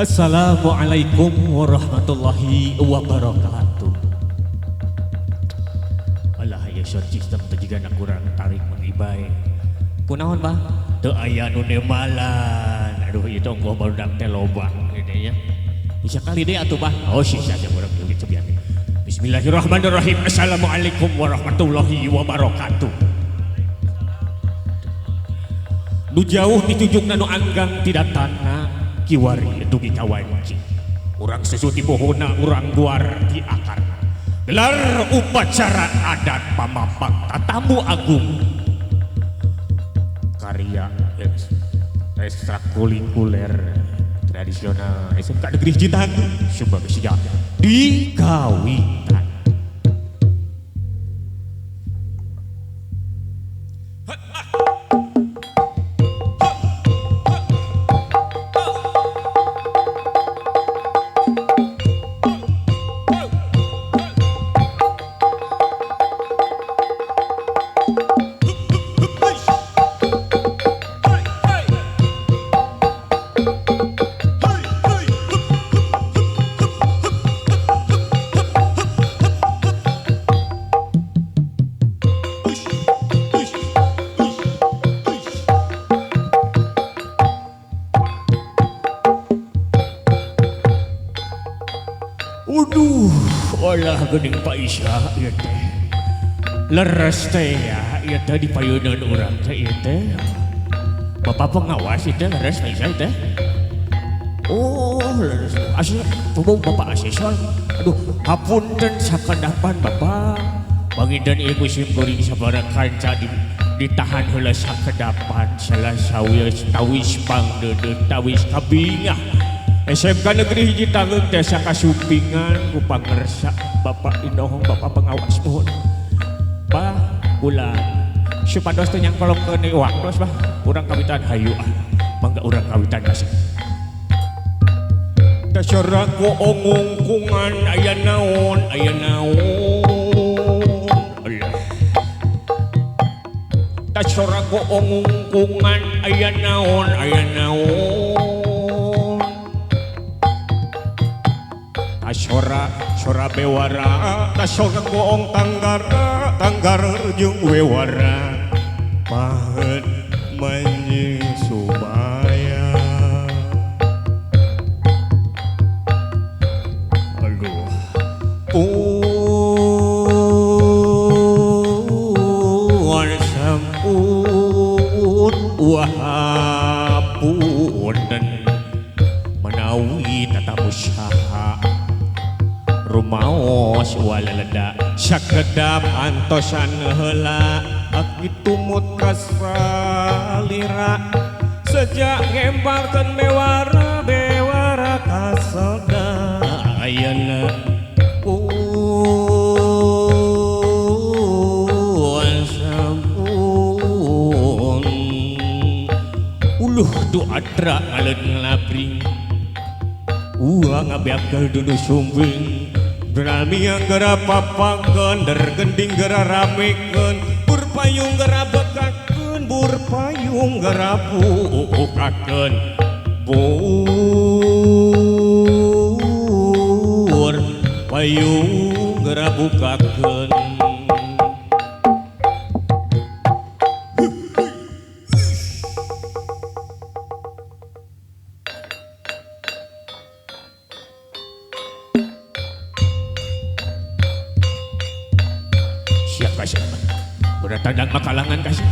Assalamualaikum warahmatullahi wabarakatuh. Alah ya sound system teh jigana kurang tarik mengibai. Kunaon bah? Teu aya nu nemalan. Aduh ieu teh ongkoh barudak teh loba gitu ya. Bisa kali deh atuh bah. Oh sisa aja urang duit sebian. Bismillahirrahmanirrahim. Assalamualaikum warahmatullahi wabarakatuh. Nu jauh ditujukna nu anggang tidak tanah kiwari dugi ka wanci. Urang susu ti pohona, urang guar ti akarna. Gelar upacara adat pamapang tatamu agung. Karya ekstrakurikuler tradisional SMK Negeri Hiji Tanggeung sebagai sejarah di Kawitan. Aduh, olah geuning Pak Isya ieu teh. Leres teh ya, ieu teh di payunan urang teh ieu teh. Bapak pengawas ieu teh leres Pak Isya teh. Oh, leres. Asli tunggu Bapak asesor. Aduh, hapunten sakedapan Bapak. Panginten ieu musim kuring sabaraha kanca ditahan heula sakedapan salah sawios tawis pangdeudeuh tawis kabingah. SMK Negeri Hiji Tanggeung desa Kasumpingan ku pangersa Bapak Inohong Bapak pengawas mohon. Bah ulah supados teh nyangkolongkeun waktos bah urang kawitan hayu ah mangga urang kawitan kasih. Dasar ku ongungkungan aya naon aya naon. Allah. Dasar ku ongungkungan aya naon aya naon. Sora sora bewara tasora goong tanggara tanggar jeung wewara paheut manjing subaya. Aduh pun sampun wahapunten menawi tatamu saha rumaos walaleda sakedap antosan heula aki tumut kasalira sejak ngembarkeun bewara bewara kasada ayeuna pun sampun uluh du atra ngaleun ngalabring uang ngabeak dudu sumbing Drami yang gera papangkeun der gending gera ramekeun burpayung gera bekakeun burpayung gera bukakeun bur payung gera bukakeun. Tandang makalangan kasih.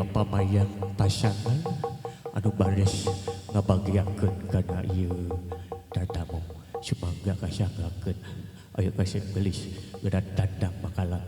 Bapak Mayang pasangan anu baris ngabagiakeun kana ieu tatamu sumangga kasanggakeun ayo kasep gelis gedan tandang bakalan.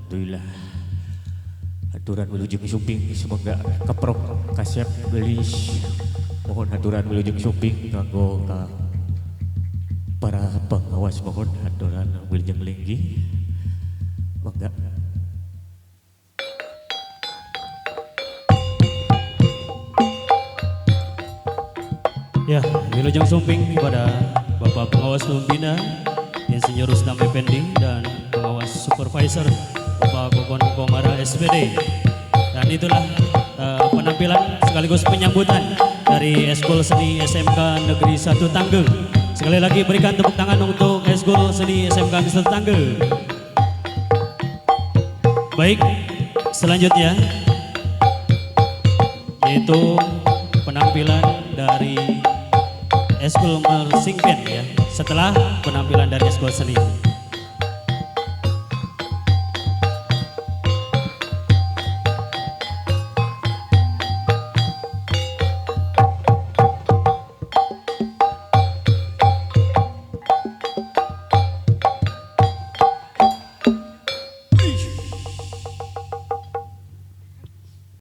Alhamdulillah. Aturan wilujeng sumping semoga keprok kasep gelis. Mohon aturan wilujeng sumping kanggo ka para pengawas, mohon aturan wilujeng linggih. Mangga. Ya, wilujeng sumping kepada Bapak pengawas pembina Insinyur Rustam Effendi dan pengawas Supervisor Bapak Kokon Komara SPD. Dan itulah penampilan sekaligus penyambutan dari Eskul Seni SMK Negeri 1 Tangge. Sekali lagi berikan tepuk tangan untuk Eskul Seni SMK Negeri 1 Tangge. Baik, selanjutnya yaitu penampilan dari Eskul Marching Band ya. Setelah penampilan dari Eskul Seni.